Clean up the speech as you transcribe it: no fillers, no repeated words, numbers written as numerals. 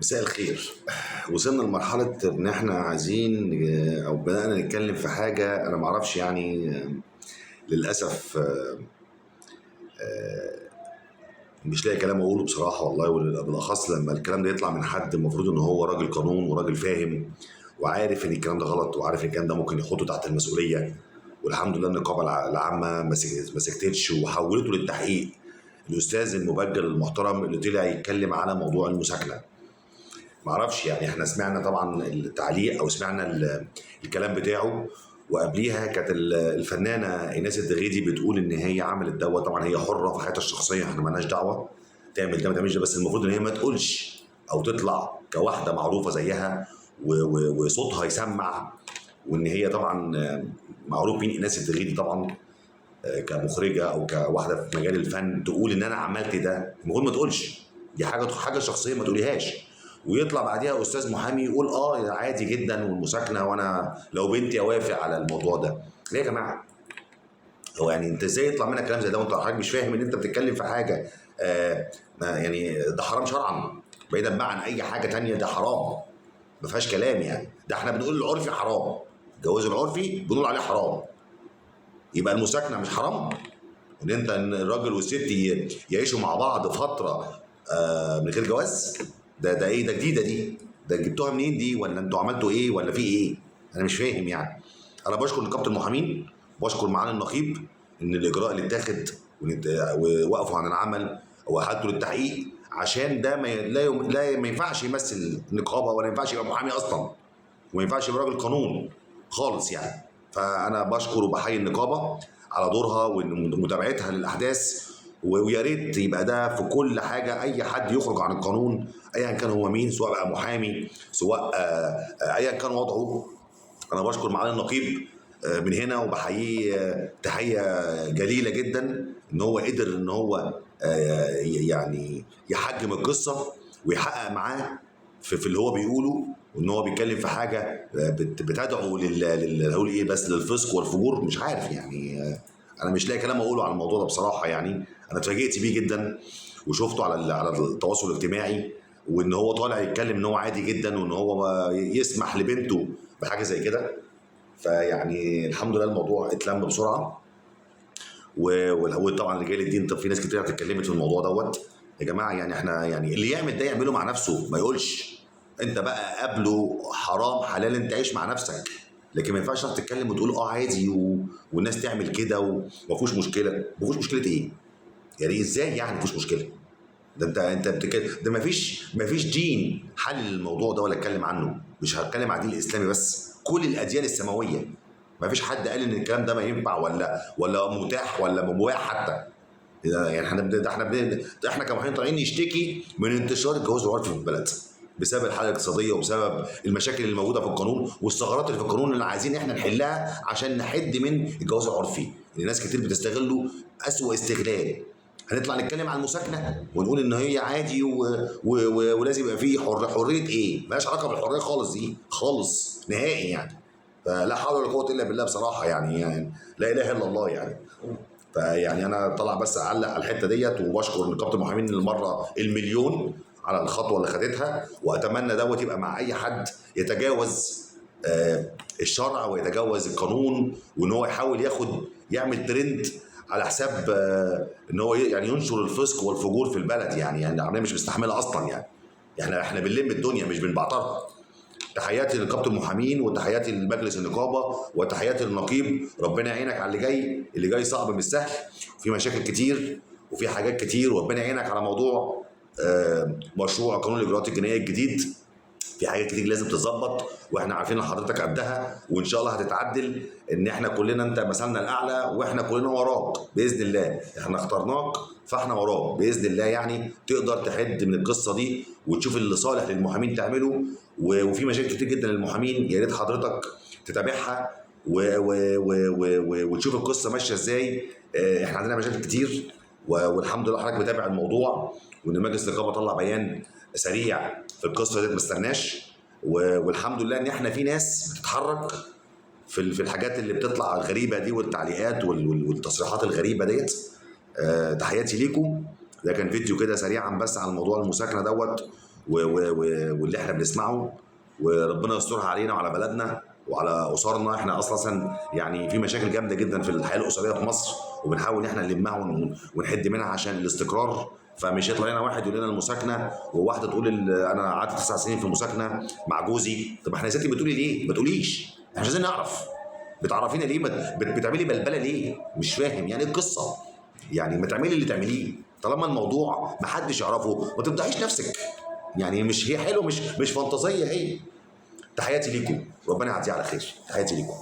مساء الخير. وصلنا لمرحلة إن إحنا عايزين أو بدأنا نتكلم في حاجة أنا معرفش، يعني للأسف مش لاقي كلام أقوله بصراحة والله، وبالأخص لما الكلام ده يطلع من حد المفروض إن هو راجل قانون وراجل فاهم وعارف إن الكلام ده غلط وعارف إن الكلام ده ممكن يحطه تحت المسؤولية. والحمد لله النقابة العامة ما سكتتش وحولته للتحقيق. الأستاذ المبجل المحترم اللي طلع يتكلم على موضوع المساكنة، معرفش يعني احنا سمعنا طبعا التعليق او سمعنا الكلام بتاعه، وقبليها كانت الفنانة ايناس الدغيدي بتقول ان هي عملت دوت. طبعا هي حره في حياتها الشخصية، احنا مالناش دعوه تعمل ده ما تعملش ده، بس المفروض ان هي ما تقولش او تطلع كواحده معروفة زيها وصوتها يسمع، وان هي طبعا معروف مين ايناس الدغيدي طبعا كمخرجه او كواحده في مجال الفن، تقول ان انا عملت ده. المفروض ما تقولش، دي حاجة شخصية ما تقوليهاش. ويطلع بعديها استاذ محامي يقول عادي جدا والمساكنه، وانا لو بنتي اوافق على الموضوع ده. ليه يا جماعة؟ هو يعني انت ازاي يطلع منك كلام زي ده وانت حضرتك مش فاهم ان انت بتتكلم في حاجة يعني ده حرام شرعا، بعيدا بقى عن اي حاجة تانية، ده حرام ما فيهاش كلام. يعني ده احنا بنقول العرفي حرام، الجواز العرفي بنقول عليه حرام، يبقى المساكنه مش حرام؟ ان انت ان الراجل والست يعيشوا مع بعض فترة من غير جواز، ده ايه ده؟ جديدة دي، ده جبتوها منين دي؟ ولا انتوا عملتوا ايه؟ ولا في ايه؟ انا مش فاهم يعني. انا بشكر نقابة المحامين، بشكر معالي النقيب ان الاجراء اللي اتاخد ووقفوا عن العمل واحالته للتحقيق، عشان ده ما ينفعش يمثل نقابة، ولا ينفعش يبقى محامي اصلا، وما ينفعش يبقى راجل قانون خالص يعني. فانا بشكر وبحيي النقابة على دورها ومتابعتها للاحداث، ويا ريت يبقى ده في كل حاجة. اي حد يخرج عن القانون ايا كان هو مين، سواء بقى محامي، سواء ايا كان وضعه. انا بشكر معالي النقيب من هنا وبحييه تحية جليلة جدا ان هو قدر ان هو يعني يحجم القصة ويحقق معاه في اللي هو بيقوله، وان هو بيتكلم في حاجة بتدعو هقول ايه بس، للفسق والفجور. مش عارف يعني، انا مش لاقي كلام اقوله على الموضوع ده بصراحة. يعني انا اتفاجئت بيه جدا وشفته على التواصل الاجتماعي، وان هو طالع يتكلم ان هو عادي جدا وان هو يسمح لبنته بحاجة زي كده. فيعني الحمد لله الموضوع اتلم بسرعة. وطبعا رجال الدين، طب في ناس كتير اتكلمت في الموضوع دوت يا جماعة. يعني احنا يعني اللي يعمل ده يعمله مع نفسه، ما يقولش انت بقى قبله حرام حلال، انت عيش مع نفسك. لكن ما ينفعش تتكلم وتقول عادي والناس تعمل كده وما فيهوش مشكلة. ما فيهوش مشكلة ايه؟ يعني ازاي يعني ما فيهوش مشكلة؟ ده انت بتتكلم، ده ما فيش دين حل الموضوع ده ولا اتكلم عنه. مش هتكلم على الدين الاسلامي بس، كل الاديان السماوية ما فيش حد قال ان الكلام ده ما ينفع ولا متاح ولا مباح حتى. يعني احنا كمحامين طالعين نشتكي من انتشار الجواز العرفي في البلد بسبب الحالة الاقتصادية وبسبب المشاكل اللي موجودة في القانون والثغرات اللي في القانون اللي عايزين احنا نحلها عشان نحد من الجواز العرفي اللي ناس كتير بتستغله اسوأ استغلال. هنطلع نتكلم عن المساكنه ونقول ان هي عادي ولازم يبقى فيه حرية ايه؟ مالهاش علاقة بالحرية خالص، دي خالص نهائي يعني. فلا حول ولا قوة الا بالله بصراحة، يعني لا اله الا الله يعني. فيعني انا طالع بس اعلق على الحتة ديت، وبشكر نقابة المحامين للمرة المليون على الخطوة اللي خدتها، واتمنى دوت يبقى مع اي حد يتجاوز الشرع ويتجاوز القانون، وان هو يحاول يعمل ترند على حساب ان هو يعني ينشر الفسق والفجور في البلد. يعني العملية مش مستحمله اصلا، يعني احنا بنلم الدنيا مش بنبعترها. تحياتي لنقابه المحامين وتحياتي لمجلس النقابة وتحياتي للنقيب. ربنا يعينك على اللي جاي، اللي جاي صعب مش سهل، وفي مشاكل كتير وفي حاجات كتير، وربنا يعينك على موضوع مشروع قانون الاجراءات الجنائية الجديد. في حاجات كتير لازم تتظبط، واحنا عارفين ان حضرتك قدها وان شاء الله هتتعدل. ان احنا كلنا انت مثلنا الاعلى واحنا كلنا وراك باذن الله، احنا اخترناك فاحنا وراك باذن الله. يعني تقدر تحد من القصة دي وتشوف اللي صالح للمحامين تعمله، وفي مشاكل كتير جدا للمحامين يا ريت حضرتك تتابعها وتشوف القصة ماشية ازاي. احنا عندنا مشاكل كتير والحمد لله حضرتك متابع الموضوع، وان مجلس النقابة طلع بيان سريع في القصة دي ما استناش، والحمد لله ان احنا في ناس بتتحرك في الحاجات اللي بتطلع الغريبة دي والتعليقات والتصريحات الغريبة ديت. تحياتي ليكم. ده كان فيديو كده سريعا بس على موضوع المساكنه دوت. واللي احنا بنسمعه، وربنا يسترها علينا وعلى بلدنا وعلى اسرنا. احنا اصلا يعني في مشاكل جامدة جدا في الحياة الاسرية في مصر، وبنحاول ان احنا نلمها ونحد منها عشان الاستقرار. فمش يطلع لنا واحد يقول لنا المساكنه، وواحدة تقول انا قعدت 9 سنين في مساكنه مع جوزي. طب احنا يا ستي بتقولي ليه؟ ما تقوليش، احنا مش عايزين نعرف. بتعرفينا ليه؟ بتعملي بلبلة ليه؟ مش فاهم يعني ايه القصة. يعني ما تعملي اللي تعمليه طالما الموضوع ما حدش يعرفه، ما تفضحيش نفسك. يعني مش هي حلوة، مش فانتازيه هي. تحياتي ليكم، ربنا يعديها على خير. تحياتي ليكم.